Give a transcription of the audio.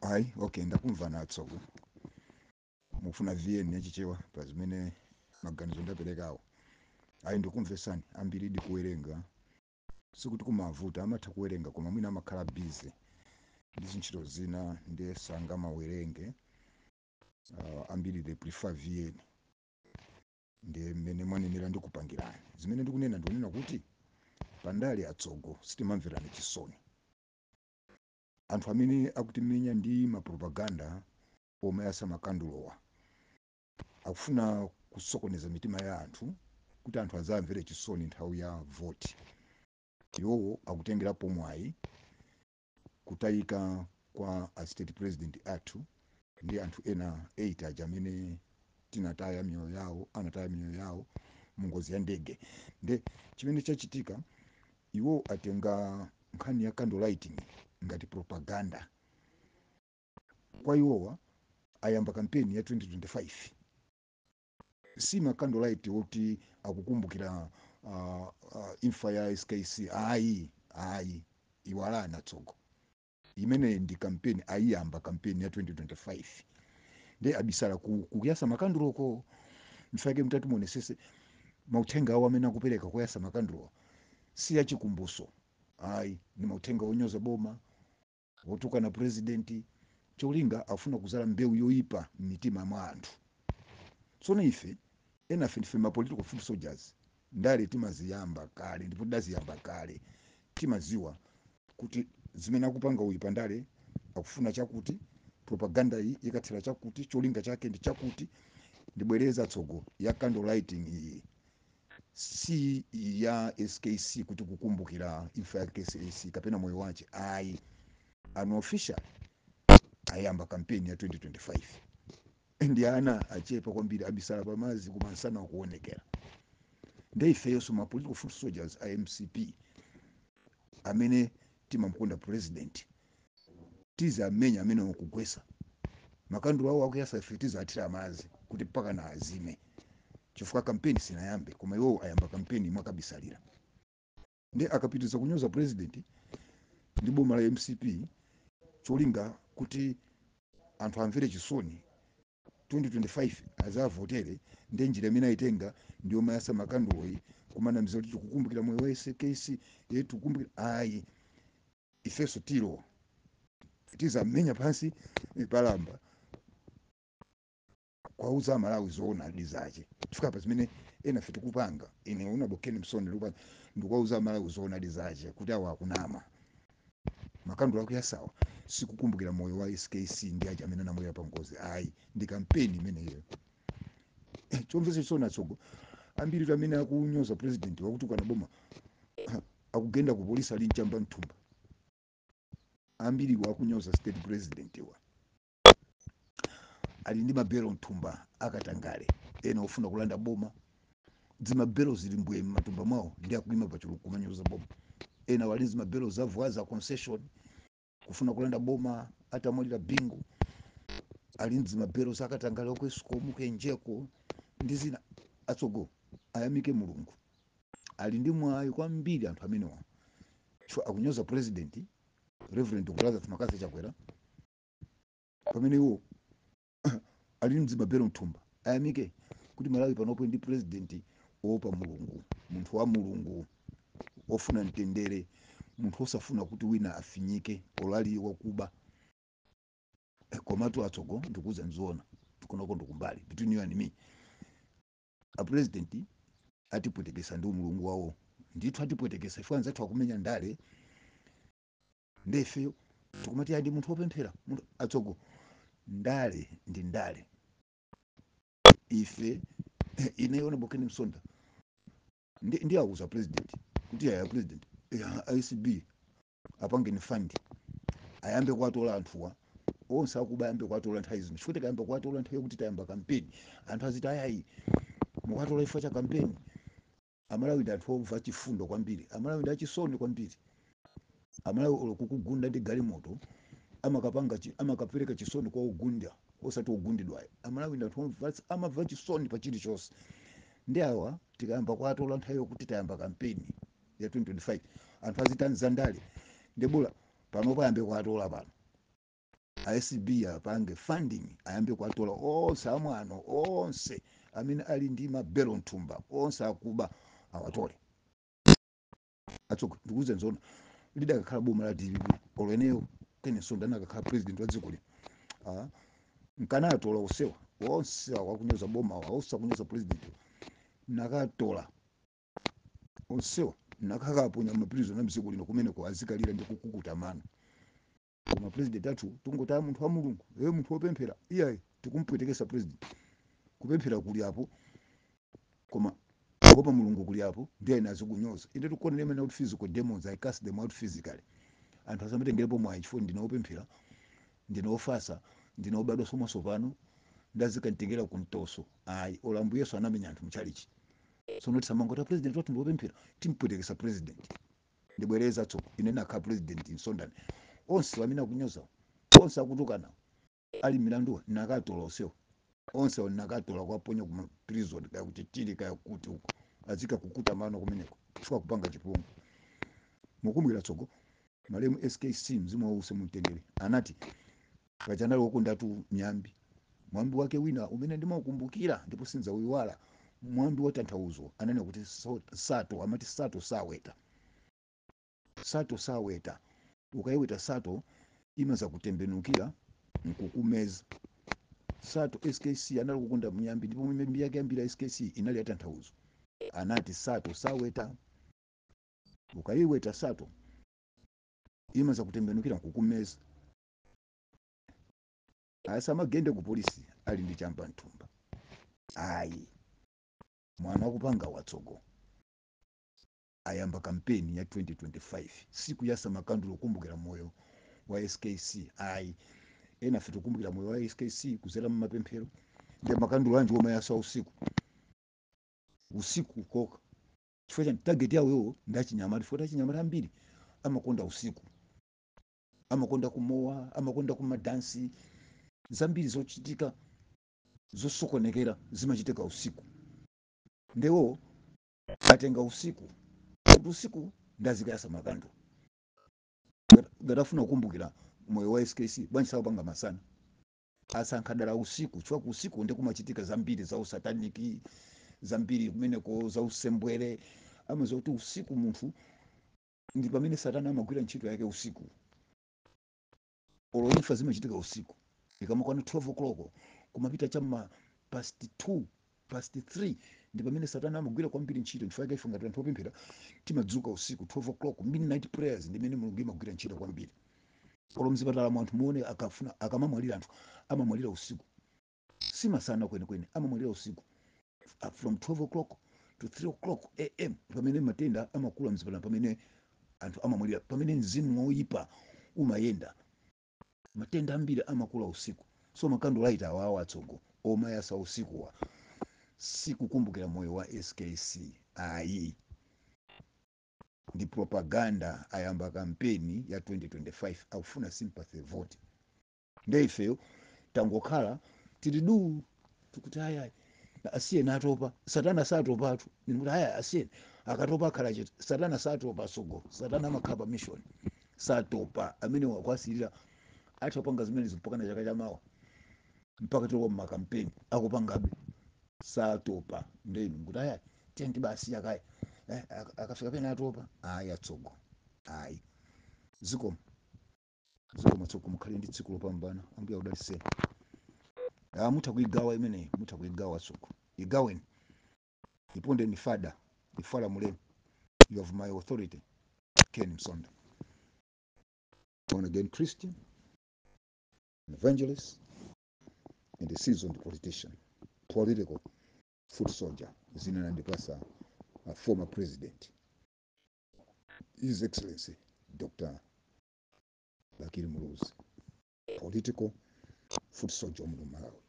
Ayi, okay, ndakumva natsogo. Mufuna VN yachichewa pa zimene maganizo ndaperekawo? Ayi, ndikumvesani. Ambiri di kuwerenga sikuti kumavuta, amatha kuwerenga, koma mwina amakhala busy ndi zintchito zina, ndiye sangamawerenge. Ambiri they prefer VN. Ndiye mmene mwanenera, ndikupangirani zimene ndikunena. Ndikunena kuti pandale, atsogo, sitimamverani chisoni. Anthu amene akutimenya ndi mapropaganda omwe asamakandulowa akufuna kusokoneza mitima ya anthu kuti anthu azamvere chisoni nthawi ya voti. Iwowo akutengerapo mwayi kutayika kwa a state president athu ndi anthu ena 8 aja amene tinataya miyoyo yawo, anataya miyoyo yawo mu ngozi ya ndege. Nde chimene chachitika, iwo atenga nkhani ya candle lighting ngati propaganda kwa iwowa. Ayamba kampeni ya 2025, si ma candle light woti akukumbukira imfa ya SKC. Ayi, ayi, iwalana tsogo. Imene ndi kampeni, ayiyamba kampeni ya 2025, ndi abisala kuyasa makanduloko. Mfake mtati muonesese mauthenga awo amene akupereka kuyasa makandulo si yachikumbuso, ayi, ni mauthenga onyoza boma, wotukana president. Cholinga afuna kuzala mbewu yoyipa m'mitima mwa anthu. Tsono ife enafe ndife ma political foot soldiers. Ndale timaziyamba kale, ndipo tidaziyamba kale. Timaziwa kuti zimene akupanga uyu pandale akufuna chakuti, propaganda iyi ikathera chakuti, cholinga chake ndi chakuti. Ndibwereza tsogo, ya candle lighting iyi si ya SKC kuti kukumbukira imfa ya SKC kapena moyo wache, ayi. Unofficial ayamba kampeni ya 2025, ndi ana achepa kwambiri, abisala pamazi kumansana kuonekera. Ndi ifeyonso ma political foot soldiers a MCP amene timamkonda president tizamenya amene wakugwesa makandulo awo akuyasa. Ife tizathira amazi kuti mpaka na azime, chifukwa kampeni sinayambe, koma iwowo ayamba kampeni mwakabisalira. Ndi akapitiriza kunyoza president ndi boma la MCP, cholinga kuti anthu amvere chisoni 2025 azavotere. Ndi njira imene ayitenga ndiyo mayasa makanduloyi, kumanamiza kuti tikukumbukira moyo wa SKC, ye tikukumbukira. Ayi, ifenso tilo tizamenya pansi palamba kwauza Amalawi zoona zache, chifukwa pa zimene ena fe tikupanga, ine unabokeni msoni ndikupanga, ndikuwauza Amalawi zoona zache kuti awa akunama. Makandulo akuyasawa sikukumbukira moyo wa SKC ndi aja amene anamwalira pa ngozi, ayi, ndi kampeni imeneyo. Chomvetsa chisoni, atsogo, ambiri amene akunyoza president, wakutukana boma, akugenda ku polisi ali mchamba mthumba. Ambiri wakunyoza state president wa ali ndi mabelo mthumba akatangale, ena ofuna kulanda boma. Zimabelo zili mbwe m'matumba mwawo, ndi akuyima pachulu kumanyoza boma. Ena wali zimabelo za Vwaza Concession, kufuna kulanda boma atamwalira Bingu. Ali mzimabelo zakatangale ku ESCOM, ku EGENCO ndi zina. Atsogo, ayamike Mulungu, ali ndi mwayi kwambiri anthu amenewa, chifukwa akunyoza president Reverend Dr Lazarus McCarthy Chakwera pamene iwo ali mzimabelo mthumba. Ayamike kuti Malawi panopo ndi president wopa Mulungu, munthu wa Mulungu, ofuna mtendere, munthu osafuna kuti wina afinyike olali wakuba. Komatu atsogo, ndikuuza nzoona, kunoko ndikumbali, between you and me, a president atipwetekesa ndi Mulungu wawo ndithu, atipwetekesa. Ife anzathu akumenya ndale, ndefeyo tikumati adi munthu wopemphera munthu. Atsogo, ndale ndi ndale. Ife, ineyo Bokeni Msonda, ndi auza president kuti aya president, ACB apangeni fund, ayambe kuwatola anthuwa onse akuba, ayambe kuwatola nthawi zino, chifukwa tikayamba kuwatola nthawi yokuti tayamba kampeni, anthu aziti ayayi, mukuwatola chifukwa cha kampeni. Amalawi ndi anthu omva chifundo kwambiri, Amalawi ndi achisoni kwambiri. Amalawi olo kukugunda ndi galimoto amakapereka chisoni kwa ogunda, osati ogundidwayo. Amalawi ndi anthu omva, amamva chisoni pa chilichonse. Ndi awa tikayamba kuwatola nthawi yokuti tayamba kampeni ya 2025, anthu aziti anzandale. Ndebola pano payambe kuwatola pano. ACB apange funding, ayambe kuatola onse amwano, onse amene ali ndi mabelo mthumba, onse akuba awatole. Atsogo, ndikuuze nzona, lidakakhala boma la DPP, olo eneyo Ken Msonda anakakhala president wa dziko lino, nkanatola onsewa, onse awakunyoza boma, onse akunyoza president, nakatola onsewa, nakakaponya maprison a mdziko lino kumeneko, azikalira ndi kukukuta mano. Koma president athu tungotaya munthu wa Mulungu, ewe munthu wopemphera, iyayi, tikumpwetekesa president. Kupemphera kuli apo, koma kuopa Mulungu kuli apo, ndiye ena azikunyoza. Ine tikuonera imene out physical demons, I cast them out physically. Anthu asamatengerepo mwayi chifukwa ndine wopemphera, ndine wofasa, ndine wobadwa somaso pano, ndazikantengera kumtoso. Ayi, olo Ambuye Yesu anamenya anthu mchalichi. Sono tisamangota president wathu ndiwopemphera, timpwetekesa president. Ndibwereza tsoko, ine nakhala president Msondani, onse amene akunyoza, onse akutukana, ali milandu, nakatola onsewo, onse nakatola kwaponya kuma prison, kaya kuti tili kaya kuti uko, azika kukuta mano kumeneko chifukwa kupanga chipongwe. Mukumbukira tsoko malemu SKC, mzimu wause mumtendere, anati pachanali wokondatu miyambi. Mwambi wake wina umene ndimaukumbukira ndipo sindzauyiwala, mwambi wa tanthauzo, ananena kuti sato, amati sato saweta, sato saweta. Ukayiweta sato imaza kutembenukira nkukumeza. Sato, SKC anali kukonda miyambi, ndipo miyambi yake yambiri ya SKC inali ya tanthauzo. Anati sato saweta, ukayiweta sato imaza kutembenukira nkukumeza. Asamagende ku polisi ali ndi chamba mthumba, ayi. Mwana wakupanga watsogo ayamba kampeni ya 2025, siku yasa makandulo kukumbukira moyo wa SKC, ayi. Ena fe tikukumbukira moyo wa SKC kuzera mumapemphero. Ndi makandulo anji omwe yasa usiku usiku koka? Chifukwa chani? Target yawo iwo ndachinyamata, chifukwa achinyamata ambiri amakonda usiku, amakonda kumowa, amakonda kumadansi. Zambiri zochitika zosokonekera zimachitika usiku. Ndewo atenga usiku kuti usiku ndazikayasa makandulo. Ngatafuna kukumbukira moyo wa SKC, bwanji sakupanga masana? Asankha dala usiku chifukwa kuusiku ndi kumachitika zambiri za usataniki, zambiri kumeneko za usembwere. Amaziwa kuti usiku munthu ndi pamene satana amagwira ntchito yake usiku. Olo imfa zimachitika usiku, ikamakwana 12 o'clock kumapita chamma past 2, past 3, ndi pamene satana amagwira kwambiri ntchito. Chifukwa chake ife ngati anthu opemphera timadzuka usiku, 12 o'clock, midnight prayers, ndimene Mulungu imagwira ntchito kwambiri. Olo mzipatala mu anthu muone, akafuna akamamwalira, anthu amamwalira usiku, simasana kwenikweni, amamwalira usiku. From 12 o'clock to 3 o'clock am, pamene matenda amakula mzipatala, pamene anthu amamwalira, pamene mzimu woyipa umayenda. Matenda ambiri amakula usiku. So makandolaita awawa atsogo omayasa usikuwa sikukumbukira moyo wa SKC, ayi, ndi propaganda. Ayamba kampeni ya 2025, akufuna sympathy vote. Nde ifeyo tangokhala tili du, tikuti ayayi, asiyeni, atopa. Satana satopatu. Ndikuti aya, asiyeni, akatopa akhala chete. Satana satopa sogo, satana amakhala pa mission, satopa. Amene wakwasirira atha kupanga zimenezi mpaka na chaka chamawa, mpaka tilowa mmakampeni akupangabe, satopa. Ndenu nkuti aya, tiyeni basi, akaya akafika pena atopa. Ayi atsogo, ayi, zikomo, zikomo tsogo. Mukhale ndi tsiku lopambana, Ambuye akudalitseni. Ah, mutha kuigawa imeneyi, mutha kuigawa tsogo, igaweni, ipondeni fada, ifala muleni. You have my authority, Ken Msonda, born again Christian, an evangelist and a seasoned politician, political foot soldier. Zina nandipasa a former president, His Excellency Dr. Bakili Muluzi, political foot soldier wa muno Malawi.